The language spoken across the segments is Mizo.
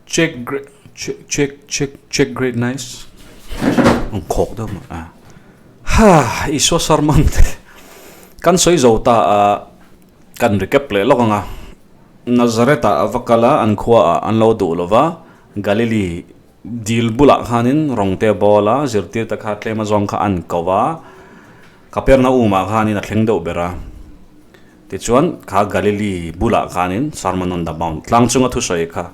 Check check check check check great nice ang khawk deuh mah a ha Isua sermon te kan sawi zo ta a kan recap leh lawk ang a Nazareth ah a va kal a an khua ah an lo duh lo va Galilee dil bulah khanin rawng te a bawl a zirtir te kha tlem a zawng kha an ko a Kapernaum ah khanin a thleng deuh ber a. Tichuan, kha Galili bulah khanin Sermon on the Mount tlang chunga thusawi kha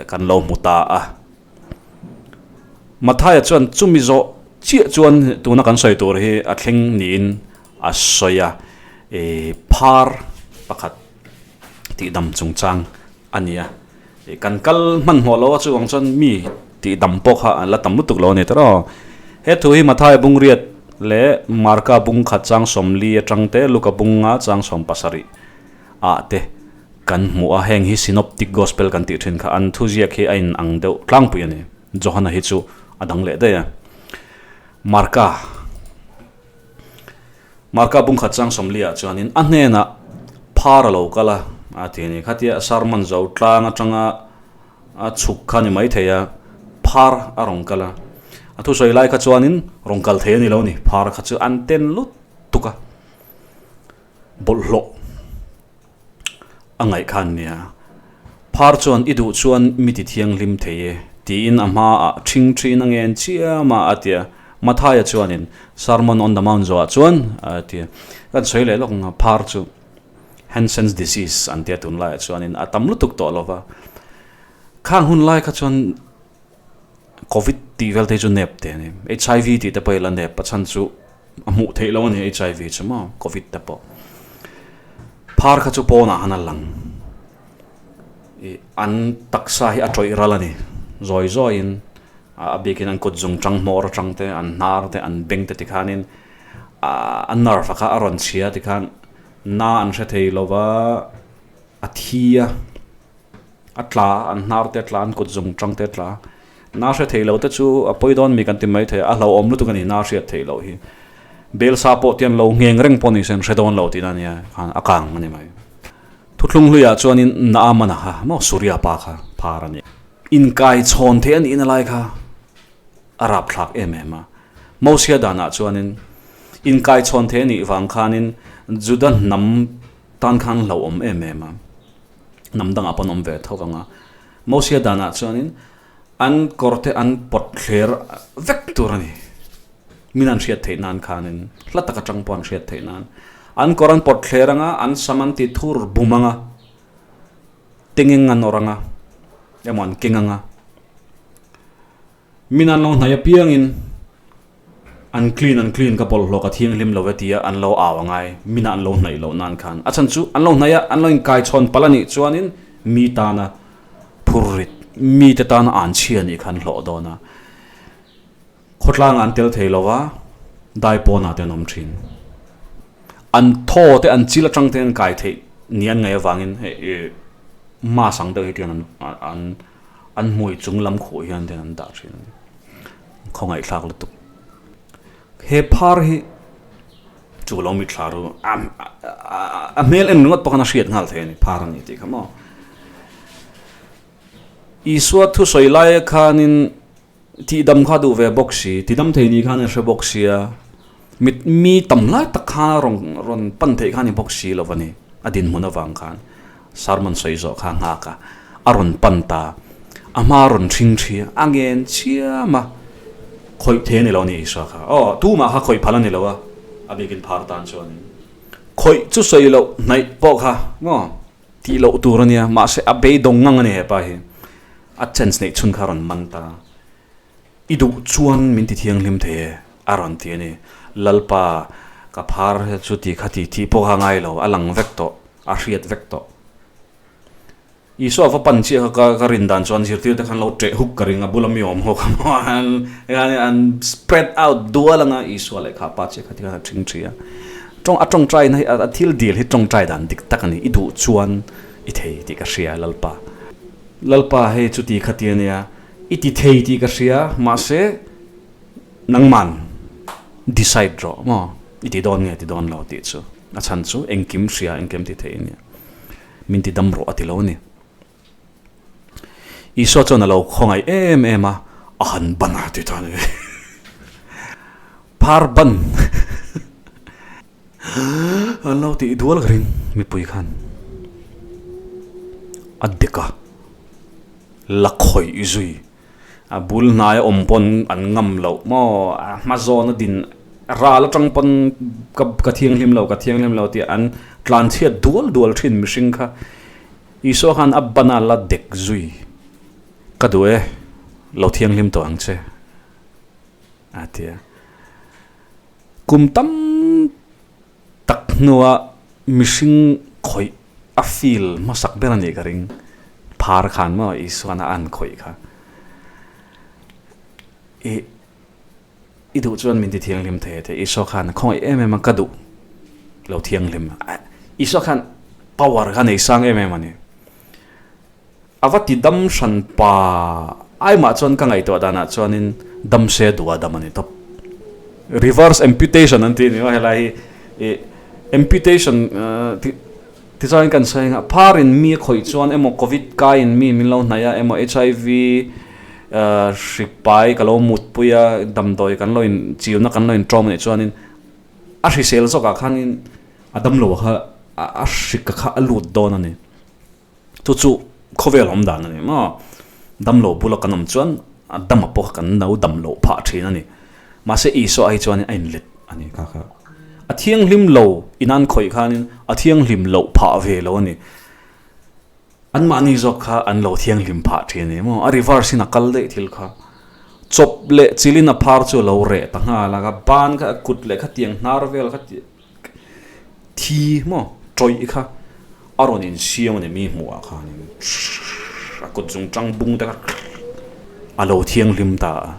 kan lo hmu ta a. Mathaia chuan chumi zawh chiah chuan tuna kan sawi tur hi a thleng niin a sawi a, phar pakhat tihdam chungchang a ni a. Kan kal hmanhmawh lo a chuvang chuan mi tihdam pawh kha an la tam lutuk lo a ni tawh. He thu hi Mathaia bungriat leh Marka bung khat chang 40 atang te Luka bunga chang 70 ah te kan hmu a, heng hi Synoptic Gospel kan tih thin kha an thuziak hi a in ang deuh tlangpui a ni. Johana hi chu a dang leh daih a. Marka Marka bung khat chang 40 ah chuanin a hnenah phar a lo kal a, a ti a ni. Khatia sermon zo tlang atanga a chhuk kha ni maithei a, phar a rawn kal a. A thusawi lai kha chuanin rawn kal thei a ni lo ni, phar kha chu an ten lut tuk a, bawlhhlawh a ngaih kha an nia. Phar chuan i duh chuan mi ti thianghlim thei e, tiin a hmaah ṭhing ṭhin a ngen chiam a, a ti a. Mathaia chuanin Sermon on the Mount zawhah chuan a ti a. Kan sawi leh lawk ang a, phar chu Hansen's disease an tia tunlaiah chuanin a tam lutuk tawh lo va. Khang hun lai kha chuan Covid tih vel te hi chu nep te a ni. HIV tih te pawh hi la nep a chhan chu a hmuh theih loh a ni HIV chu maw Covid te pawh. Phar kha chu pawnah han a lang. Ih an taksa hi a tawih ral a ni. Zawi zawiin a bikin an kut zung tang hmawr atang te an hnar te an beng te tikhanin a nerve a kha a rawn chhia tikhan na an hre thei lo va a thi a. A tla, an hnar te a tla, an kut zung tang te a tla. Na hre thei lo te chu a pawi dawn mi kan ti mai thei a, a hlauhawm lutuk a ni na hriat theih loh hi. Bel sa pawh tian lo ngheng reng pawh ni se an hre dawn lo tihna a nia, khan a kang a ni mai. Thuthlung hluiah chuanin Naamana kha maw Suria pa kha phar a ni. Inkai chhawn theih a nihna lai kha a rapthlak em em a. Mosia danah chuanin inkai chhawn theih a nih vang khanin Juda hnam tan khan hlauhawm em em a. Hnam dangah pawh an awm ve tho vang a. Mosia danah chuanin an kawr te an pawt thler vek tur a ni. Min an hriat theih nan khanin hla tak atang pawh an hriat theih nan. An kawr an pawt thler anga an sam an ti thur bum anga tengeng an awrh anga emaw an keng anga. Min an lo hnai apiangin an clean an clean ka bawlhhlawh ka thianghlim lo e tia an lo au angai mina an lo hnaih loh nan khan a chhan chu an lo hnaih a an lo inkai chhawn palh a nih chuanin mi tana phur rit mite tana an chhia nih khan hlawh dawn a khawtlangah an tel thei lo va dai pawnah te an awm thin an thaw te an chil atang te an kai theih ni an ngaih avangin hei mask ang deuh hi tian an an An hmui chung lam khuh hian ten an dah thin a ni. Khawngaihthlak lutuk. He phar hi chu lo mitthla ru a hmel en ringawt pawh khan a hriat nghal thei a ni phar a ni tih kha maw. Isua thusawi laia khanin tihdam kha a duh ve bawk si, tidam thei ni khan a hre bawk sia, mit mi tam lai tak khan a rawn rawn pan theih kha a ni bawk si lo a ni, a dinhmun avang khan. Sermon sawi zawh kha a nghak a, a rawn pan ta. A hma rawn hring thi a ngen chiam a, khawih thei a ni lo ni Isua kha. Aw, tumah kha khawih phal a ni lo a, a bikin phar tan chuanin. Khawih chu sawi loh hnaih pawh kha maw tih loh tur a nia, mahse a beidawng ngang a ni hepa hi. A chance neih chhun kha a rawn man ta. I duh chuan min ti thianghlim thei e, a rawn ti a ni. Lalpa, ka phar chu ti kha ti tih pawh kha ngai lo, a lang vek tawh, a hriat vek tawh. Isua va pan chiah kha ka rin dan chuan zirtir te khan lo ṭeh huk ka ring a, bula mi awm ho kha maw an spread out dual anga Isua lehkha pa chiah kha ti khan a ṭhing ṭhi a. Ṭawng a ṭawngṭaina hi a thil dil hi ṭawngṭai dan dik tak a ni, i duh chuan i thei tih ka hria Lalpa. Lalpa hei chuti kha ti a nia. I ti thei tih ka hria, mahse nangman decide rawh maw? I ti dawn nge ti dawn lo tih chu a chhan chu engkim hria engkim ti thei a nia. Min ti dam rawh a ti lo a ni. Isua chuan a lo khawngaih em em a, a han ban a ti ta a ni. Phar ban an lo tih dual ka ring mipui khan a dek a, la khawih zui. A bul hnaia awm pawn an ngam loh maw? A hma zawn a din ral atang pawn ka ka thianghlim lo ka thianghlim lo tih an tlan chhiat dual dual thin mihring kha. Isua khan a ban a la dek zui. Ka duh e, lo thianghlim tawh ang che a ti a. Kum tam tak hnua mihring khawih a feel hmasak ber a nih ka ring. Phar khan maw Isuan a an khawih kha. I i duh chuan min ti thianghlim thei a ti. Isua khan a khawngaih em em a, ka duh lo thianghlim. Isua khan power kha nei sang em em a ni. A va ti dam hran pa ai mah chuan ka ngaihtuah danah chuanin dam se duh a dam a ni tawp. Reverse amputation an tih a ni maw helai hi ih amputation tih tichuan kan sawi ang a pharin mi a khawih chuan emaw covid kaiin mi min lo hnaih a emaw HIV hrik pai ka lo mutpui a damdawi kan lo in chiuna kan lo in tawm a nih chuanin a hrisel zawkah khanin a damlo kha a hrik kha a lut dawn a ni. Chu chu khawvel awm dan a ni maw? Damlo bula kan awm chuan a dam a pawh kha kan lo dam loh phah thin a ni. Mahse Isua hi chuanin a inlet a ni kha kha. A thianghlim lo inan khawih khanin a thianghlim loh phah ve lo a ni. Anmahni zawk kha an lo thianghlim phah thin a ni maw? A reverse in a kal daih thil kha. Chawp leh chilin a phar chu a lo reh ta nghal a, ka ban kha a kut leh khatiang hnar vel kha Thi maw tawih kha a rawn insiam a ni mi hmuh ah khanin a kut chung tang bung te kha a lo thianghlim ta a,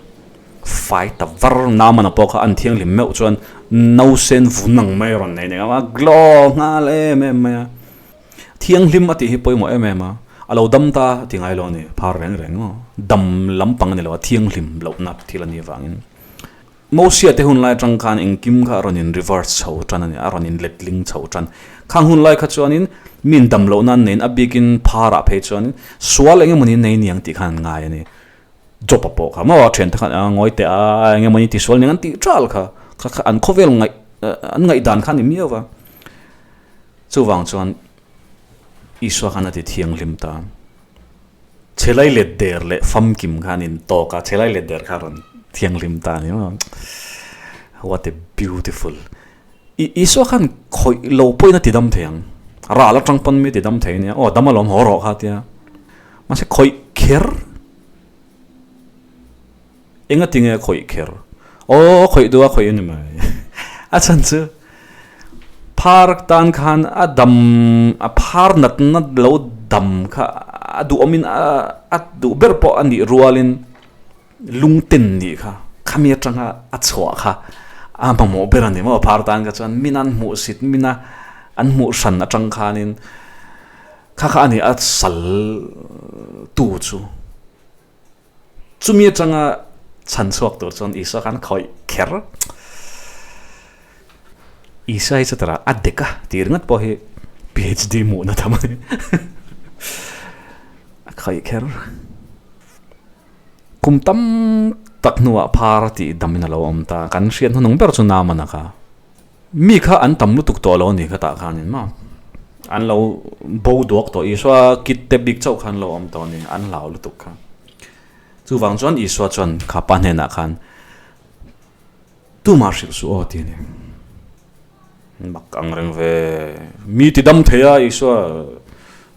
fai ta var Namana pawh kha an thianghlim meuh chuan nausen vun ang mai a rawn nei a glow nghal em em mai a, thianghlim a tih hi pawimawh em em a, a lo dam ta a ti ngai lo a ni phar reng reng maw dam lampang a ni lo a thianghlim lohna thil a nih avangin. Mosia te hun lai atang khan engkim kha a rawn in reverse chho tan a ni, a rawn in letling chho tan. Khang hun lai kha chuanin mi in dam loh nan neiin a bikin pharah phei chuanin sual eng emawni nei niang tih khan an ngai a ni. Job-a pawh kha maw a thiante khan a ngawi teh a, eng emawni tisual niang an tih ṭal kha, kha kha an khawvel ngaih an ngaihdan kha a ni miau va. Chuvang chuan Isua khan a ti thianghlim ta. Chelai let der leh famkim kha an intawk a, chelai let der kha a rawn thianghlim ta a ni maw? What a beautiful. I Isua khan khawih lo pawhin a ti dam thei ang. Ral atang pawn mi ti dam thei a nia, aw dam alawm haw rawh kha a tia. Mahse khawih kher enga tinge a khawih kher? Aw khawih duh a khawih a ni mai. A chhan chu phar tan khan a dam a phar natna lo dam kha a duhawmin a duh ber pawh a nih rualin lungten nih kha khami atanga a chhuah kha a mamawh ber a ni maw phar tan kha chuan min an hmuh sit mina an hmuh hran atang khanin kha kha a ni a sal tu chu. Chumi atanga chhan chhuak tur chuan Isua khan khawih kher. Isua hi chutara a dek a tih ringawt pawh hi PhD hmuhna tham a ni. A khawih kher. Kum tam tak hnuah phar tih damin a lo awm ta. Kan hriat hnuhnung ber chu Naamana kha. Mi kha an tam lutuk tawh lo a ni khatah khanin maw an lo bo duak tawh Isua kit te bik chauh khan lo awm tawh a ni an hlau lutuk kha. Chuvang chuan Isua chuan kha pa hnenah khan tumah hrilh suh aw ti a ni. Mak ang reng ve mi ti dam thei a Isua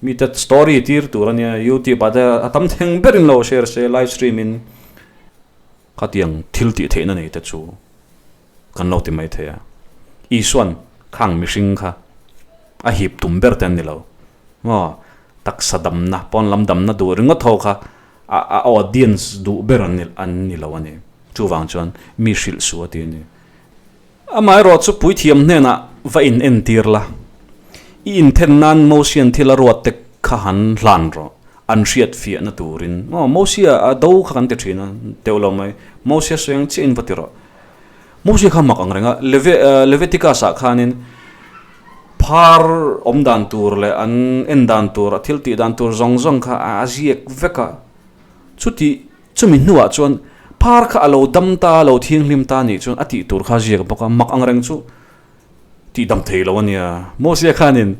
mi te story tir tur a nia youtube ah te a tam theng berin lo share se live stream in khatiang thil tih theihna nei te chu Kan lo ti mai thei a. Isuan khang mihring kha a hip tum ber te an ni lo. Maw? Taksa damna, pawn lam damna duh ringawt ho kha a a audience duh ber an ni an ni lo a ni. Chuvang chuan mi hrilh su a ti a ni. Amaherawh chu puithiam hnenah va in entir la. I inthen nan Mosian thil a ruat te kha han hlan rawh. An hriat fiahna turin. Maw? Mosia a do kha kan ti thin a, teuh lo mai. Mosia sawi ang chiah in va ti rawh. Mosia kha mak ang reng a, Leviticus ah khanin phar awm dan tur leh an en dan tur, a thil tih dan tur zawng zawng kha a ziak vek a. Chuti chumi hnuah chuan phar kha a lo dam ta, a lo thianghlim ta nih chuan a tih tur kha a ziak bawk a, mak angreng chu tih dam thei lo a nia. Mosia khanin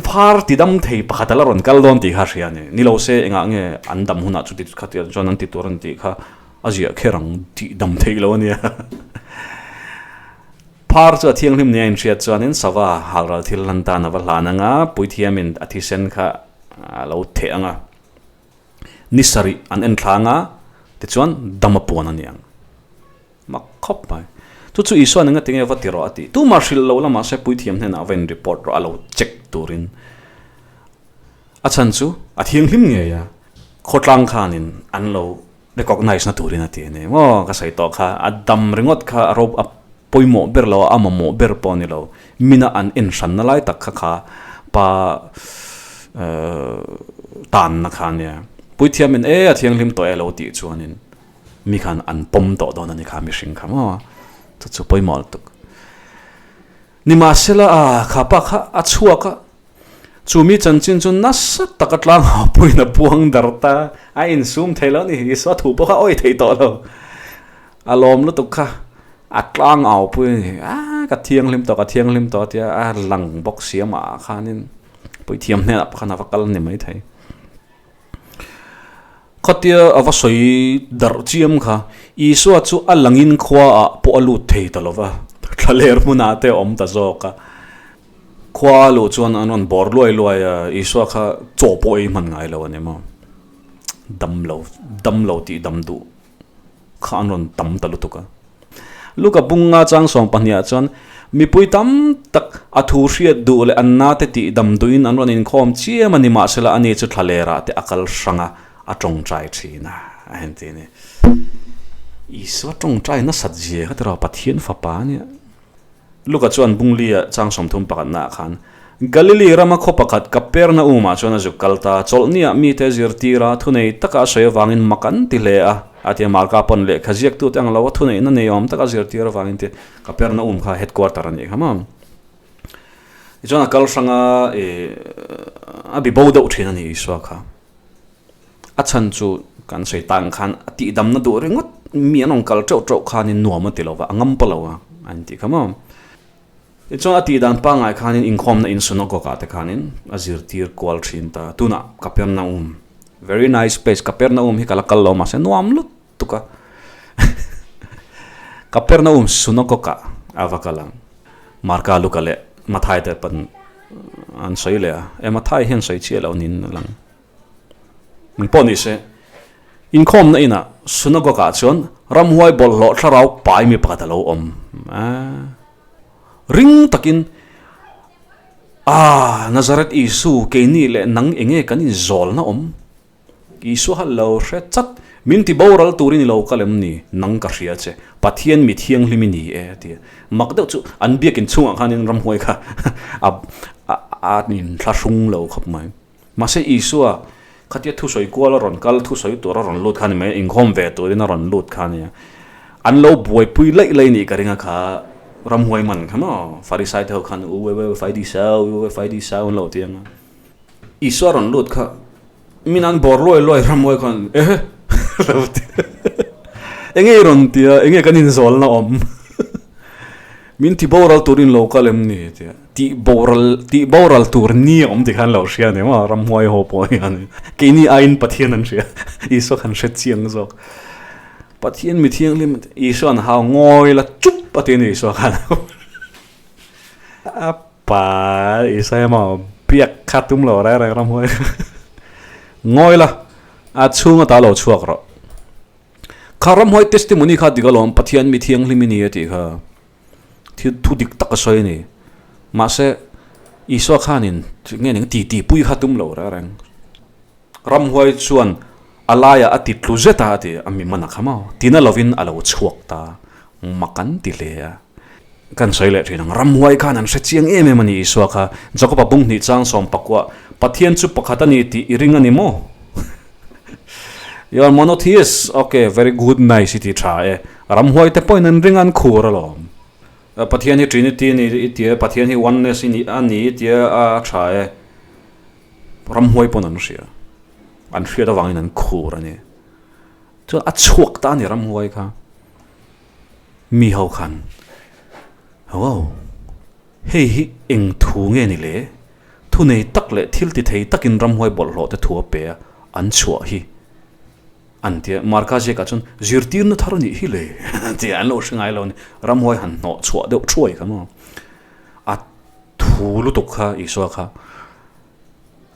phar ti dam thei pakhat a la rawn kal dawn tih kha a hria a ni. Ni lo se engah nge an dam hunah chuti kha chuan an ti tur an tih kha a ziah kher ang tih dam theih lo a nia. Phar chu a thianghlim nia inhriat chuanin sava halral thil hlan tan a va hlan ang a, puithiamin a thisen kha a lo theh ang a, ni sarih an en thla ang a, tichuan dam a puan a ni ang. Mak khawp mai. Chu chu Isuan enga tinge va ti rawh a tih. Tumah hrilh lo la mahse puithiam hnenah va in report rawh a lo check turin. A chhan chu a thianghlim ngei a, khawtlang khanin an lo Recognize na turin a ti a ni maw? Ka sawi tawh kha, a dam ringawt kha a ro a pawimawh ber lo a, a mamawh ber pawh a ni lo. Mina an en hranna lai tak kha kha pa tanna kha a nia. Puithiamin e a thianghlim tawh e lo tih chuanin mi khan an pawm tawh dawn a ni kha mihring kha maw? Chu chu pawimawh lutuk. Nimahsela a kha pa kha a chhuak a. Chu mi chanchin chu nasa taka tlang hau pawhin a puang dar ta, a insum thei lo a ni, Isua thu pawh kha a awih thei tawh lo. A lawm lutuk kha a tlang au pui a ni, a ka thianghlim tawh, ka thianghlim tawh a tia a lang bawk si amah ah khanin puithiam hnenah pawh khan a va kal ni maithei. Khatia a va sawi darh chiam kha Isua chu a langin khua ah pawh a lut thei ta lo va, thlaler hmunah te a awm ta zawk a. Khua a luh chuan an rawn bawr luai luai a, Isua kha chaw pawh ei hman ngai lo a ni maw? Dam lo, dam lo tih dam duh kha an rawn tam ta lutuk a. Luka bunga chang sawm pahniha chuan mipui tam tak a thu hriat duh leh an nate tih dam duhin an rawn inkhawm chiam a ni mahsela ani chu thlalerah te a kal hrang a, a tawngtai thin a, a en ti a ni. Isua tawngtai nasat zia kha tiraw Pathian fapa a nia. Luka chuan Bunglia chang 30 pakhatnaah khan, Galili rama khaw pakhat Kapernaum-ah chuan a zuk kal ta. Chawlhniah mite zirtir a, thunei taka a sawi avangin mak an ti hle a. A ti a, Marka pawn lehkha ziaktute ang lo a thuneihna nei awm taka zirtir avangin ti Kapernaum kha headquarter a nih kha maw. Tichuan a kal hrang a, ih a bi bo deuh thin a ni Isua kha. A chhan chu kan sawi tak ang khan a tihdamna duh ringawt mi an rawn kal teuh teuh khanin nuam a ti lo va, a ngam pawh lo a an tih kha maw. Tichuan a tihdan pangngai khanin inkhawmna in synagogue ah te khanin a zirtir kual thin ta. Tunah Kapernaum, very nice place, Kapernaum hi ka la kal lo mahse nuam lutuk a. Kapernaum synagogue ah a va kal ang. Marka, Luka leh Mathai te pawn an sawi leh a, e Mathai hian sawi chiah lo niin a lang. Min pawh ni se, inkhawmna inah synagogue ah chuan ramhuai bawlhhlawh thlarau pai mi pakhat a lo awm a. Ring takin, Ah, Nazareth Isu, keini leh nang enge kan inzawlna awm? Isua kha lo hre chat, Min ti boral turin i lo kal em ni? Nang ka hria che, Pathian mi thianghlim i ni e, a ti a. Mak deuh chu an biakin chhungah khanin ramhuai kha a a inthlahrung lo khawp mai. Mahse Isua khatia thusawi kual a rawn kal, thusawi tur a rawn lut kha a ni mai, inkhawm ve turin a rawn lut kha a nia. An lo buaipui laih laih nih ka ring a kha ramhuai man kha maw, Farisai te ho khan u we we fai di sau, u we fai di sau an lo ti ang a. Isua rawn lut kha min an bawr luai luai ramhuai khan ehe lo ti enge i rawn ti a, enge kan inzawlna awm min ti boral turin lo kal em ni tia. Tih boral tih boral tur ni a awm tih khan lo hria a ni maw ramhuai ho pawh hian keini aiin Pathian an hria Isua khan hre chiang zawk Pathian mi thianghlim Isua an hau ngawi la chup a ti a ni Isua khan a pa Isua emaw biak kha tum lo reng reng ramhuai ngawi la a chhung ata lo chhuak rawh kha ramhuai testimony kha dik alawm Pathian mi thianghlim i ni a tih kha. Thil thu dik tak a sawi a ni. Mahse, Isua khanin nge ning ti ti pui kha tum lo reng reng. Ramhuai chuan a laiah a ti tlu zet a, a ti a, mi man a kham a, tina lovin a lo chhuak ta. Mak an ti hle a. Kan sawi leh thin ang, ramhuai khan an hre chiang em em a ni Isua kha. Jakoba bung hnih chang sawm pakua, Pathian chu pakhat a ni tih i ring a ni maw? You are monotheist, ok, very good, nice i ti tha e. Ramhuai te pawhin an ring a, an khur alawm. Pathian hi Trinity a ni i ti a, Pathian hi oneness i ni a ni i ti a, a tha e. Ramhuai pawn an hria. An hriat avangin an khur a ni. Chuan a chhuak ta a ni ramhuai kha. Mi ho khan, Wow! Hei hi eng thu nge ni le? Thu nei tak leh thil ti thei takin ramhuai bawlhhlawh te thu a pe a, an chhuah hi. An ti a, Marka ziakah chuan zirtirna thar a nih hi le tih an lo hre ngai lo a ni. Ramhuai han hnawh chhuah deuh thuai kha maw? A thu lutuk kha Isua kha.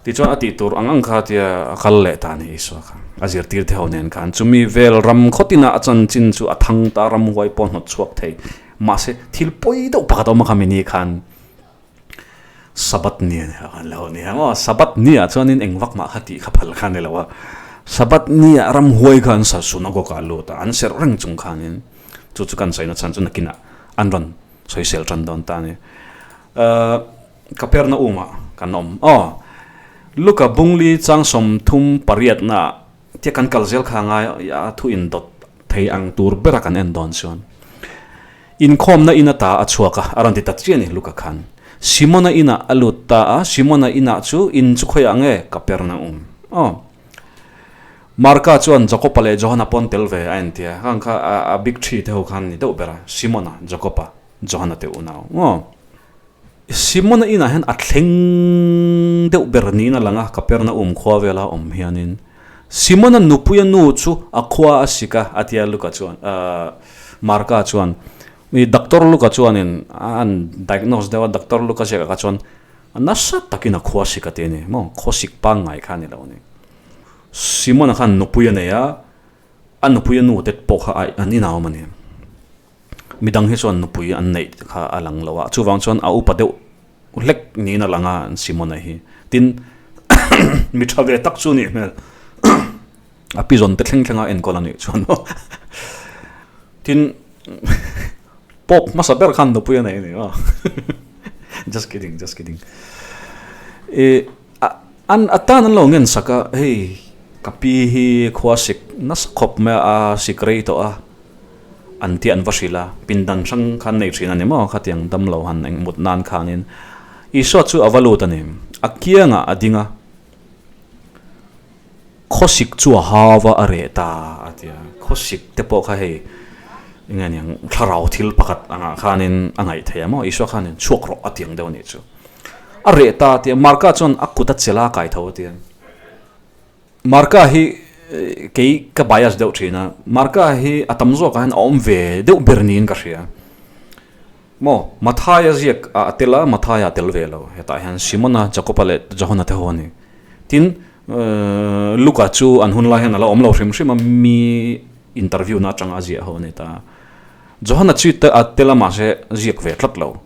Tichuan a tih tur ang ang kha tia a kal leh ta a ni Isua kha. A zirtir te ho nen khan chumi vel ram khawtin a chanchin chu a thang ta ramhuai pawh hnawt chhuak thei. Mahse thil pawi deuh pakhat a awm a kha mini khan. Sabbath ni a ni a lo ni ang aw, Sabbath ni ah chuanin eng vak mah kha tih kha phal kha a ni lo a, Sabbath ni ah ramhuai kha an sa synagogue ah a lut a, an serh reng chung khanin chu chu kan sawina chhan chu nakinah an rawn sawisel tan dawn ta a ni. Ahh Kapernaum ah kan awm aw, Luka Bungli chang 38 ah tia kan kal zel kha ngai a thu indawt thei ang tur bera kan en dawn chuan inkhawmna in ata a chhuak a, a rawn ti ta chiah a ni Luka khan. Simona inah a lut ta a, Simona inah chu in chu khawiah nge Kapernaum? Aw. Marka chuan Jakopa leh Johana pawn tel ve a en tia, khang kha a big three te ho khan ni deuh ber a, Simona, Jakopa, Johana te unau. Aw. Simona inah hian a thleng deuh ber niin a lang a, Kapernaum khua vela awm hianin Simona nupuia nu chu a khua a sik a, a ti a Luka chuan, ahh Marka chuan, mi Doctor Luka chuanin a han diagnose deuh a, Doctor Luka ziakah kha chuan nasa takin a khua sik a ti a ni maw, khua sik pangngai kha a ni lo a ni. Simona khan nupui a nei a, a nupuia nu te pawh kha an inah a awm a ni. Midang hi chuan nupui an neih kha a lang lo a, chuvang chuan a upa deuh hlek niin a lang a Simona hi. Tin, mi tha ve tak chu nih hmel a pi zawn te thleng thleng a enkawl a nih chuan maw. Tin, Pope hmasa ber khan nupui a nei a ni maw. Just kidding, just kidding. I an atan an lo ngen sak a, hei ka pi hi khua sik nasa khawp mai a, a sik rei tawh a. An tih an va hrilh a, pindan hrang khan nei thin a ni maw khatiang dam lo han eng mut nan khanin Isua chu a va lut a ni. A kiangah a ding a, Khawsik chu a hau va a reh ta a ti a, khawsik te pawh kha hei eng nge niang thlarau thil pakhat angah khanin a ngaih theih a maw Isua khanin chhuak rawh a ti ang deuh a nih chu. A reh ta a ti a, Marka chuan a kut a chelh a kai tho a ti a. Marka hi kei ka bias deuh thin a, Marka hi a tam zawkah hian a awm ve deuh ber niin ka hria. Maw, Mathaia ziak a tel a, Mathaia a tel ve lo. Hetah hian Simona, Jakoba leh Johana te ho a ni. Tin, Luka chu an hun lai hian a la awm lo hrim hrim a, mi interview na atanga a ziah ho a ni ta. Johana chu a tel a mahse ziak ve tlat lo.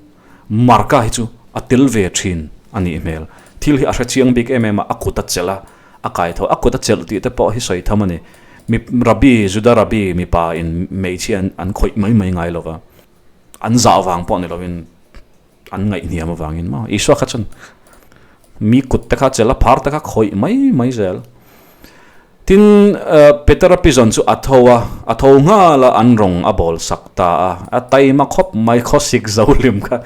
Marka hi chu a tel ve thin a nih hmel. Thil hi a hre chiang bik em em a, a kut a chelh a, a kai tho. A kut a chelh tih te pawh hi sawi tham a ni. Mi Rabbi, Juda Rabbi mipa in hmeichhia an khawih mai mai ngai lo va, an zah vang pawh ni lovin an ngaihhniam avangin maw. Isua kha chuan mi kut te kha chelh a, phar te kha khawih mai mai zel. Tin, Petera pizawn chu a tho a, a tho nghal a, an rawng a bawl sak ta a, a taima khawp mai khawsik zo hlim kha.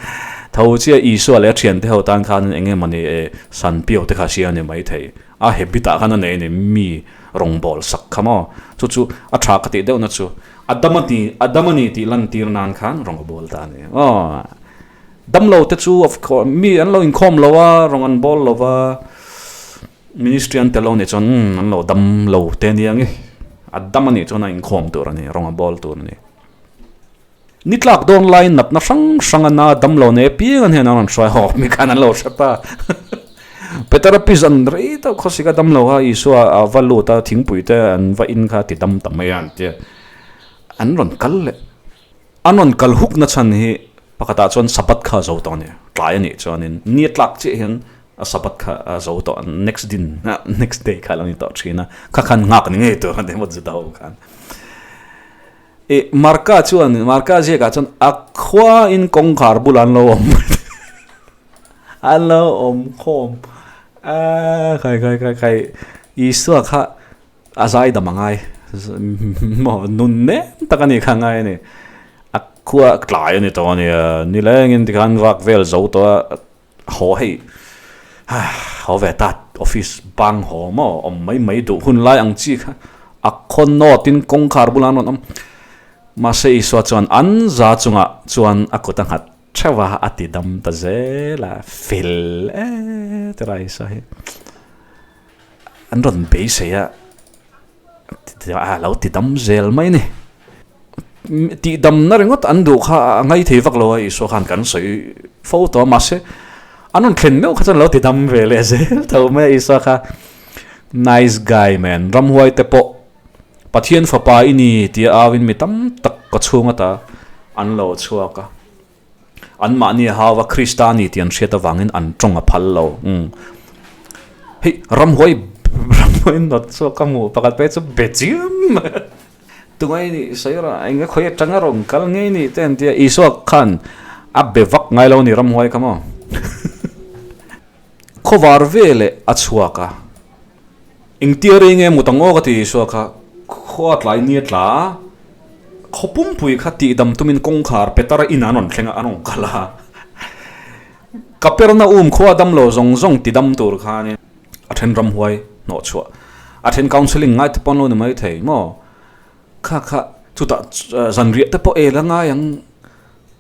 Tho chiah Isua leh a thiante ho tan khan eng emawni san piau te kha a hria a ni maithei. A habit ah khan a nei a ni, mi rawng bawl sak kha maw. Chu chu a tha ka tih deuhna chu a dam a ti, a dam a ni tih lantir nan khan rawng a bawl ta a ni. Aw, damlo te chu of course mi an lo inkhawm lo a, rawng an bawl lo va. Ministry an tel lo nih chuan umm an lo dam lo te nia nge a dam a nih chuan a inkhawm tur a ni rawng a bawl tur a ni. Ni tlak dawn laiin natna hrang hrang a na dam lo nei apiang an hian an rawn hruai haw mi khan an lo hre ta. Petera pi zan rei deuh khawsik a dam lo kha Isua a va lut a thingpui te an va in kha ti dam ta mai a an tia an rawn kal leh an rawn kal huk na chhan hi pakhatah chuan Sabbath kha a zo tawh a ni tlai a nih chuanin ni a tlak chiah hian A Sabbath kha a zo tawh next din next day kha a lo ni tawh thin a, kha khan nghak ni ngei tur a ni maw Juda ho khan. I Marka chuan Marka ziakah chuan a khua in kawngkhar bulah an lo awm an lo awm khawm a khai khai khai khai Isua kha a zai dam a ngai maw nun nem tak a nih kha a ngai a ni. A khua tlai a ni tawh a nia nilengin tikhan vak vel zo tawh a. Haw hei haw ve ta Office bang haw maw awm mai mai duh hun lai ang chi kha a khaw nawt in kawngkhar bulah an rawn awm. Mahse Isua chuan an za chungah chuan a kut a nghat theuh a, a ti dam ta zel a, fel e tira Isua hi an rawn beisei a, a lo ti dam zel mai a ni. Tih damna ringawt an duh kha a ngai thei vak lo a, Isua khan kan sawi fo tawh a, mahse an rawn thlen meuh kha chuan a lo ti dam ve leh zel tho mai a Isua kha. Nice guy man, ramhuai te pawh Pathian fapa i ni tia auin mi tam tak ka chhung ata an lo chhuak a. Anmahni a hau a, Krista a ni tih an hriat avangin an tawng a phal lo. Umm. Hei, ramhuai, ramhuai nawt chhuak ka hmuh pakhat phei chu be chiam. Tungai nih sawi rawh, eng nge khawi atanga rawn kal ngei nih te an ti a, Isua khan a be vak ngai lo a ni ramhuai kha maw. Khawvar veleh a chhuak a. Engtia rei nge mut ang aw ka ti Isua kha khua tlai ni a tla a, khaw pumpui kha tihdam tumin kawngkhar Petara in an rawn thleng a, an rawn kal a. Kapernaum khua dam lo zawng zawng tidam tur khanin a then ramhuai hnawh chhuah, a then counselling ngai te pawh an lo ni mai thei maw? Kha kha chutah zanriah te pawh el a ngai ang.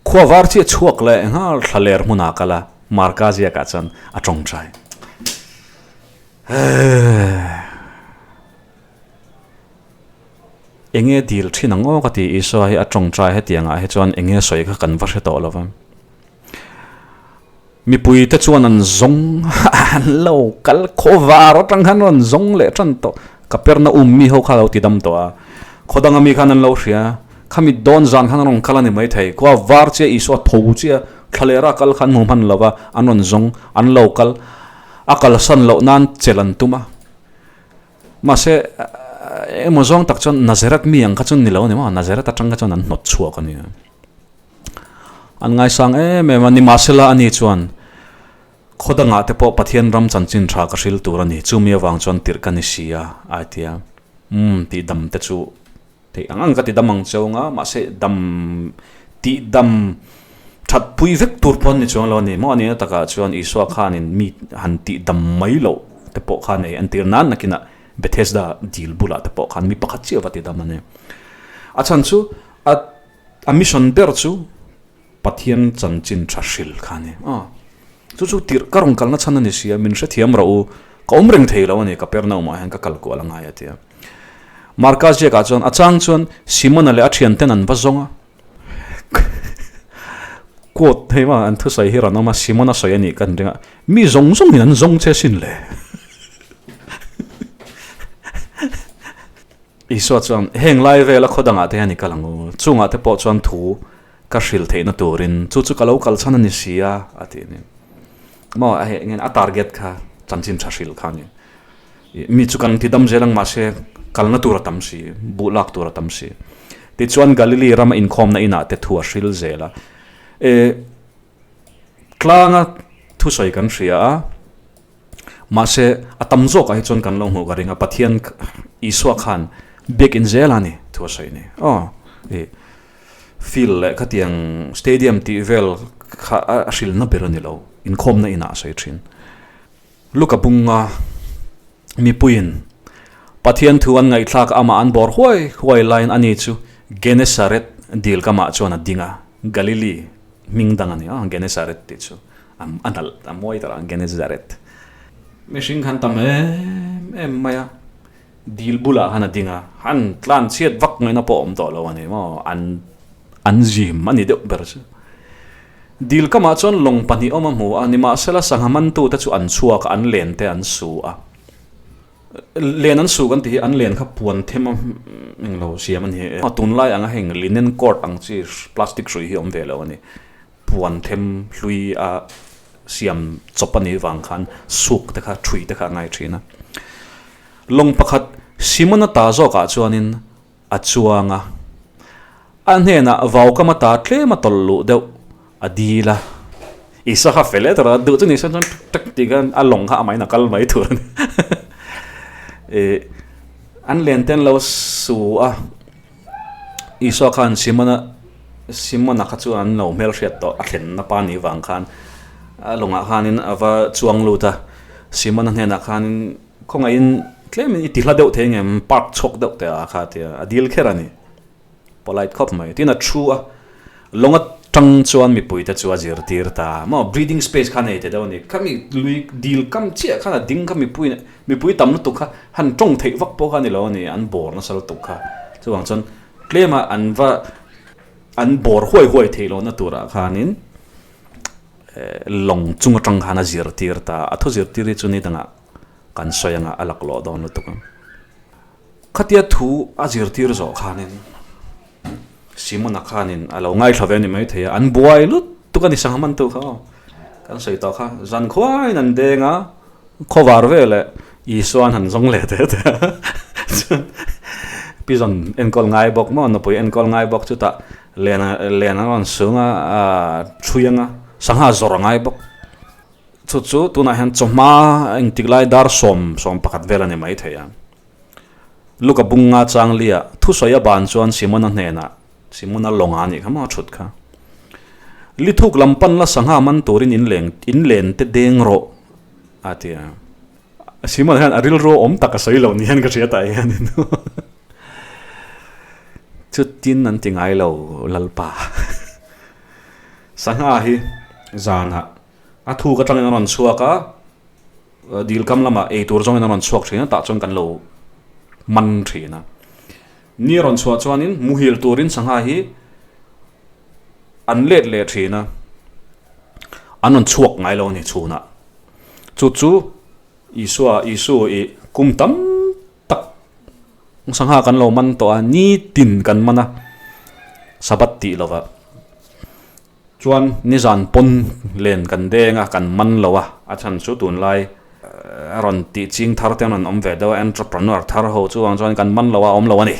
Khua var chiah chhuak leh nghal thla ler hmunah kal a, Marka ziakah chuan a tawngtai. Enge dil thin ang aw ka ti Isua hi a tawngtai hetiangah hi chuan enge sawi kha kan va hre tawh lo va. Mipui te chuan an zawng an lo kal khaw var atang khan rawn zawng leh tan tawh. Kapernaum mi ho kha lo ti dam tawh a, khaw danga mi khan an lo hria. Khami dawn zan khan an rawn kal a ni maithei. Khua var chiah Isua tho chiah thlalera kal kha an hmu hman lo va, an rawn zawng, an lo kal. A kalsan loh nan chelh an tum a. Mahse, engemaw zawng tak chuan Nazareth mi ang kha chu ni lo a ni maw? Nazareth atang kha chuan an hnawt chhuak a ni. An ngaisang em em a, nimahsela ani chuan khaw dangah te pawh Pathian ram chanchin tha ka hril tur a ni, chumi avang chuan tirh ka ni si a, a ti a. Umm, tih dam te chu Theih ang ang ka ti dam ang cheu anga, mahse dam tih dam that pui vek tur pawh an ni chuang lo a ni. Maw a nihna takah chuan Isua khanin mi han tih dam mai loh te pawh kha nei an tir nan nakinah Bethesda dil bulah te pawh khan mi pakhat chiah va ti dam a ni. A chhan chu a a mission ber chu Pathian chanchin tha hril kha a ni. Aw chu chu tirh ka rawn kalna chhan a ni sia, min hrethiam rawh u, ka awm reng thei lo a ni, Kapernaum ah hian ka kal kual a ngai a ti a. Marka ziakah chuan a chang chuan Simona leh a thianten an va zawng a. Quote hei ma an thusawi hi rawn awm a, Simona sawi a nih ka ring a, mi zawng zawngin an zawng che sin le. Isua chuan heng lai vela khaw dangah te hian i kal ang u, chungah te pawh chuan thu ka hril theihna turin chu chu ka lo kal chhan a ni si a, a ti a ni. Maw hei eng nge a target kha chanchin tha hril kha a ni. Mi chu kan ti dam zel ang mahse kalna tur a tam si, buh lak tur a tam si. Tichuan Galili rama inkhawmna inah te thu a hril zel a. E tlanga thusawi kan hria a, mahse a tam zawkah hi chuan kan lo hmuh ka ring a, Pathian Isua khan biakin zel a ni thu a sawi ni. Aw e field leh khatiang stadium tih vel kha a hrilna ber a ni lo, inkhawmna inah a sawi thin. Luka bunga mipuiin Pathian thu an ngaihthlak amah an bawr huai huai laiin ani chu Genesaret dil kamah chuan a ding a, Galili hming dang a ni a, Genesaret tih chu a nalh a mawi tak a, Genesaret. Mihring khan tam em em mai a, dil bulah khan a ding a, han tlan chhiat vak ngaihna pawh a awm tawh lo a ni maw, an an zim a ni deuh ber chu. Dil kamah chuan lawng pahnih awm a hmu a, nimahsela sangha mantute chu an chhuak a, an len te an su a. Len an su kan tih hi an len kha puan them a englo siam a ni. A tunlai anga heng linen cord ang chi plastic hrui hi awm ve lo a ni. Puan them hlui a siam chawp a nih vang khan suk te kha thui te kha a ngai thin a. Lawng pakhat Simona ta zawkah chuanin a chuang a, a hnenah vaukam ata tlem a tawlh luh deuh a dil a, Isua kha fel e tawrh a, duh chu ni sawn chuan tuk tuk tih khan a lawng kha amahin a kal mai tur a ni. Ih an len te an lo su a, Isua khan Simona Simona kha chu an lo hmelhriat tawh a thlenna pa nih vang khan a lawngah khanin a va chuang lut a. Simona hnenah khanin khawngaihin tlemin i ti hla deuh thei ngem park chhawk deuh teh a kha tia a dil kher a ni. Polite khawp mai. Tin a thu a, lawng atang chuan mipuite chu a zirtir ta maw? Breathing space kha nei teh deuh a ni. Khami lui dil kam chiah khan a ding kha mipui mipui tam lutuk kha han tawng theih vak pawh kha a ni lo a ni, an bawr nasa lutuk kha. Chuvang chuan tlema an va an bawr huai huai theih lohna turah khanin lawng chung atang khan a zirtir ta. A thu zirtir hi chu ni dangah kan sawi anga a laklawh dawn lutuk ang. Khatia thu a zirtir zawh khanin Simona khanin a lo ngaithla ve a ni maithei a, an buai lut tuk a ni sangha man tu kha aw. Kan sawi tawh kha, zan khuaiin an deng a, khawvar veleh Isua an han zawng leh teh teh a. Chuan Pi zawn enkawl ngai bawk maw, nupui enkawl ngai bawk chutah len len a rawn sung a, thui anga sangha zawrh a ngai bawk. Chu chu tunah hian chawhma engtik lai dar sawm 11 vel a ni maithei a. Luka bunga changlia thusawi a ban chuan Simona hnenah, Simona lawnga nih kha maw a thut kha. Lithuk lam pan la sangha man turin in leng in len te deng rawh a ti a. Simona hian a rilru awm tak a sawi lo ni hian ka hria tah hianin. Chutin an ti ngai lo Lalpa. Sangha hi zanah A thuk atangin a rawn chhuak a, dil kam lamah ei tur zawngin a rawn chhuak thin a, tah chuan kan lo man thin a. Ni a rawn chhuah chuanin muhil turin sangha hi an let leh thin a, an rawn chhuak ngai lo a ni chhunah. Chu chu Isua, Isu i kum tam tak sangha kan lo man tawh a, nitin kan man a, Sabbath tih lovah. Chuan nizan pawn len kan deng a, kan man lo a, a chhan chu tunlai a rawn tih ching thar te an rawn awm ve deuh a, entrepreneur thar ho chuvang chuan kan man lo a, awm lo a ni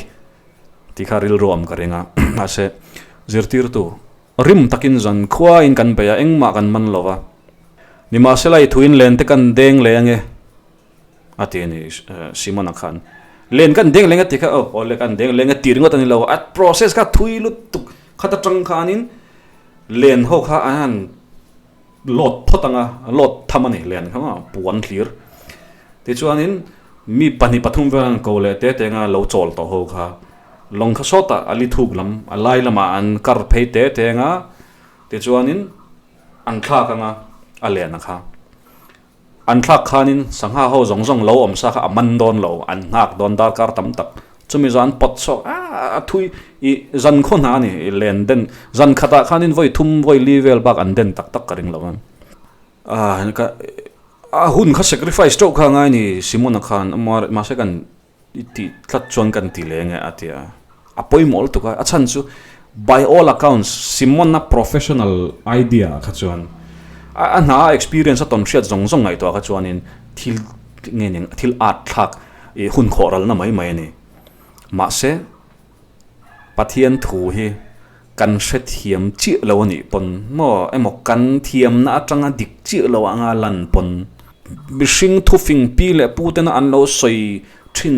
tih kha rilru awm ka ring a, mahse zirtirtu rim takin zan khuain kan bei a, engmah kan man lo a, nimahsela i thuin len te kan deng leh ange. A ti a ni Simona khan. Len kan deng leng a ti kha aw awle kan deng leng a ti ringawt a ni lo a process kha thui lutuk khat atang khanin len ho kha an han load phawt anga load tham a ni len kha maw puan thlir tichuanin mi pahnih pathum vel an ko leh te te anga lo chawl tawh ho kha lawng kha sawtah a li thuk lam a lai lamah an kar phei te te anga tichuanin an thlak anga a len a kha. An thlak khanin sangha ho zawng zawng lo awm sa kha a man dawn lo, an nghak dawn darkar tam tak. Chumi zawh an pawt chhuak a, a thui i zan khaw hna a ni, i len den. Zan khatah khanin vawi thum vawi li vel bak an den tak tak ka ring lo a. A ka a hun kha sacrifice teuh kha a ngai a ni Simona khan, mahse kan I tih tlat chuan kan ti leng e a ti a, a pawimawh lutuk a, a chhan chu by all accounts Simona professional idea ah kha chuan a hna a experience a tawn hriat zawng zawng ngaihtuah kha chuanin thil nge ning thil at thlak i hun khawh ralna mai mai a ni. Mahse Pathian thu hi kan hrethiam chiah lo a nih pawn maw emaw kan thiamna atanga dik chiah lo anga lan pawn mihring thufing pi leh pu tena an lo sawi thin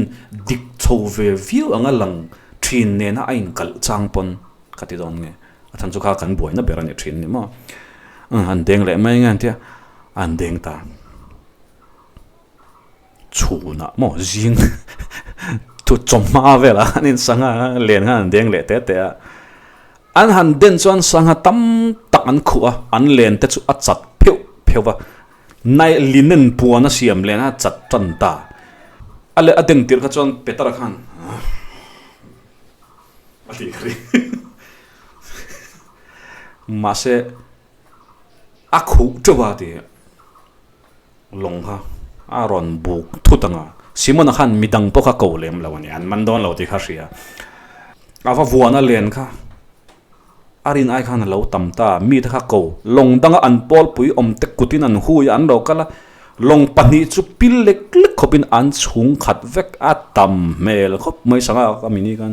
dik chho ve viau anga lang thin nena a inkalh chang pawn ka ti dawn nge a chhan chu kha kan buaina ber a ni thin ni maw an deng leh mai nge an tia an deng ta. Chhunah maw zing thu chawhma velah khan in sangha len khan an deng leh te te a, an han den chuan sangha tam tak an khuh a, an len te chu a chat pheuh pheuh va, nai linen puan a siam len a chat tan ta, a leh a den tirh kha chuan Petera khan a tih ka ring mahse a khuh teuh a ti. Lawng kha a rawn buk thut ang a, Simona khan midang pawh kha ko lem lo a ni, an man dawn lo tih kha a hria. A va vuan a len kha a rin ai khan a lo tam ta, mite kha ko lawng danga an pawlpui awm te kutin an hui a, an lo kal a, lawng pahnih chu pil lek lek khawpin an chhung khat vek a tam hmel khawp mai sangha ka mini khan.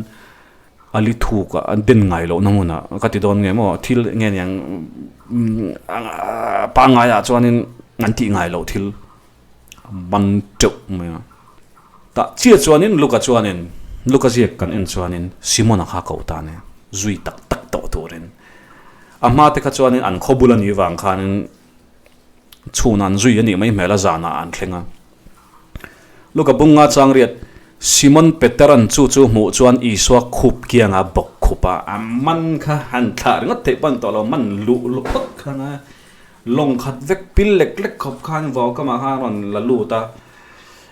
A li thuk a, an den ngai lohna hmunah ka ti dawn nge maw, thil nge niang pangaiah chuanin an tih ngai loh thil a man teuh mai a. Tah chiah chuanin Luka chuanin Luka ziak kan en chuanin Simona kha ko ta nia, zui tak tak tawh turin. A hma te kha chuanin an khaw bul a nih vang khanin. Chhun an zui a nih mai hmel a zanah an thleng a. Luka bunga changriat Simon Peteran chu chu hmuh chuan Isua khup kianga bawk khup a, a man kha han thlah ringawt theih pawh a ni tawh lo, man luh luh phawt kha anga lawng khat vek pil lek lek khawp khan vaukamah khan a rawn la lut a.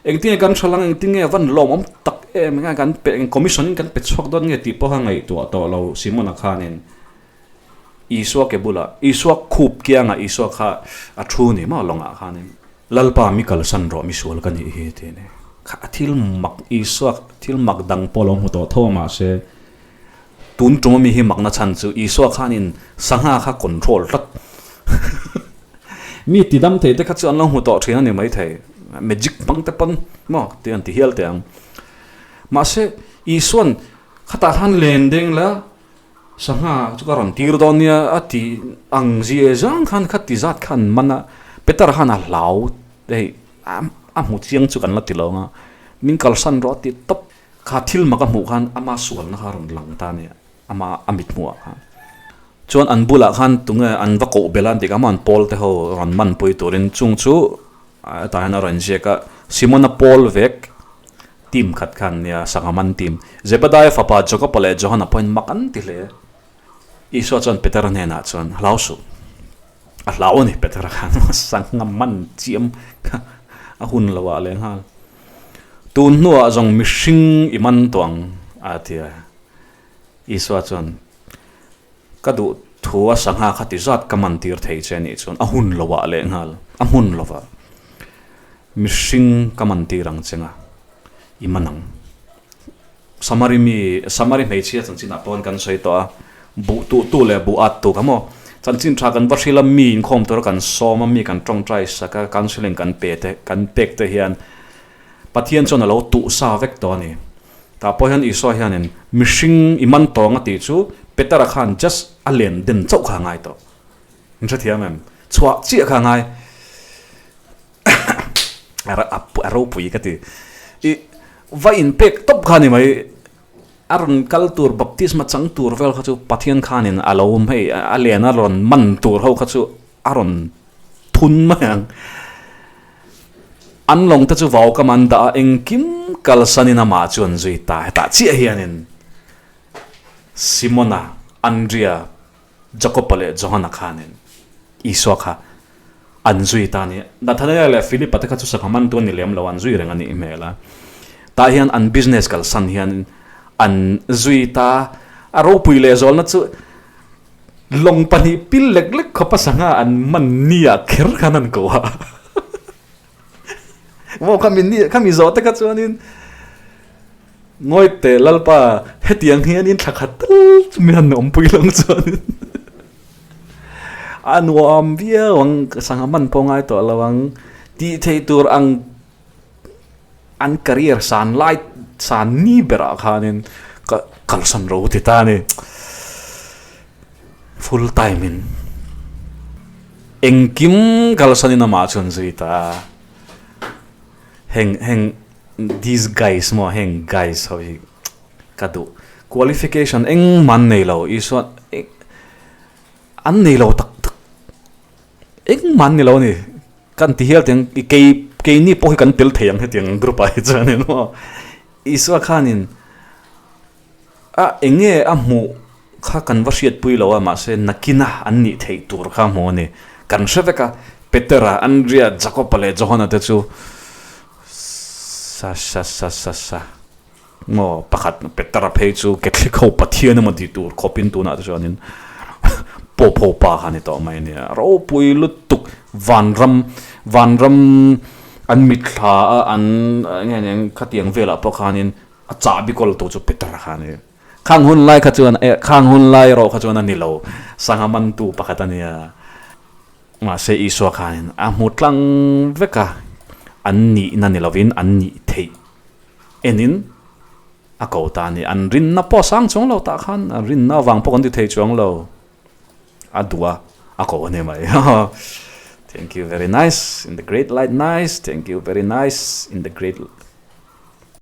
Engtinge kan hral ang, engtinge a van lawmawm tak em enge kan pe commission in kan pe chhuak dawn nge tih pawh kha ngaihtuah tawh lo Simona khanin Isua ke bulah Isua khup kiangah Isua kha a thu ni maw lawngah khanin Lalpa mi kalsan rawh mi sual ka nih hi tih a ni. Kha a thil mak Isua thil mak dang pawh lo hmu tawh tho a mahse tun tum ami hi makna chhan chu Isua khanin sangha kha control tlat mi ti dam thei te kha chu an lo hmu tawh thin a ni maithei magic hmang te pawn maw tih an ti hial teh ang mahse Isuan khatah khan len deng la Sangha chu ka rawn tir dawn nia a ti ang zia zang khan kha ti zat khan man a, Peter khan a hlau hei a hmu chiang chu kan la ti lo ang a, min kalsan rawh a ti tawp. Kha thil mak a hmuh khan ama sualna kha a rawn lang ta a nia, ama a mit hmuh ah khan. Chuan an bulah khan tunge an va koh belh a an tih kha maw an pawl te ho rawn man pui turin chung chu hetah hian a rawn inziak a, Simona pawl vek. Team khat khan nia sangha man team. Zebediah fapa Jakoba leh Johana pawhin mak an ti hle. Isua chuan Petera hnenah chuan, Hlau suh. A hlau a ni Petera khan sangha man chiam kha a hun lo ah leh nghal. Tun hnuah zawng mihring i man tawh ang a ti a. Isua chuan, Ka duh thu a sangha kha ti zat ka man tir thei che anih chuan a hun lo ah leh nghal, a hmun lo ah. Mihring ka man tir ang chenga i man ang. Samari mi, Samari hmeichhia chanchinah pawn kan sawi tawh a, buh tuh tu leh buh at tu kha maw? Chanchin tha kan va hrilh a, mi inkhawm tura kan sawm a, mi kan tawngtai sak a, counselling kan pe te, kan pek te hian Pathian chuan a lo tuh sa vek tawh a ni. Tah pawh hian Isua hianin mihring i man tawng a tih chu Petera khan just a len den chauh kha a ngai tawh. In hrethiam em? Chhuah chiah kha a ngai. A ropui ka ti. I va inpek tawp kha ni mai. A rawn kal tur baptisma chang tur vel kha chu Pathian khanin a lo hei a len a rawn man tur ho kha chu a rawn thun mai ang. An lawng te chu vau kam an dah a, engkim kalsanin amah chu an zui ta. Hetah chiah hianin Simona, Andria, Jakoba leh Johana khanin Isua kha an zui ta a ni. Nathanael leh Philipa te kha chu sangha man tu a ni lem lo, an zui reng a nih hmel a. Tah hian an business kalsan hian an zui ta. A ropui lehzualna chu lawng pahnih pil lek lek khawpa sangha an man nia kher khan an ko a. Maw khami ni khami zawh te kha chuanin ngawi teh Lalpa hetiang hianin thla khat tal chu mi han awmpui lang chuanin a nuam viau ang sangha man pawh ngai tawh lo ang tih theih tur ang an career san lai san ni berah khanin ka kalsan ro ti ta a ni full time in. Engkim kalsanin amah chuan zui ta a, heng heng these guys maw heng guys ho hi ka duh qualification engmah an nei lo Isua an nei lo tak tak engmah an ni lo a ni kan ti hial tiang kei keini pawh hi kan tel thei ang hetiang group ah hi chuanin maw Isua khanin A eng nge a hmuh kha kan va hriatpui lo a, mahse nakina an nih theih tur kha hmuh a ni. Kan hre vek a, Petera, Andria, Jakoba leh Johana te chu sa sa sa sa sa maw pakhat Petera phei chu Catholic ho Pathian emaw tih tur khawpin tunah te chuanin Pope ho pa kha a ni tawh mai a nia. Ropui lutuk vanram vanram an mitthla a an nge eng khatiang velah pawh khanin A chahbi kawl tu chu Peter kha a ni. Khang hun lai kha chuan eh khang hun lai erawh kha chuan a ni lo. Sangha mantu pakhat a nia. Mahse Isua khanin a hmu tlang vek a, an nihna ni lovin an nih theih enin a ko ta a ni. An rinna pawh a sang chuang lo tah khan, an rinna avang pawh kan ti thei chuang lo. A duh a, a ko a ni mai. Thank you very nice in the great light nice, thank you very nice in the great.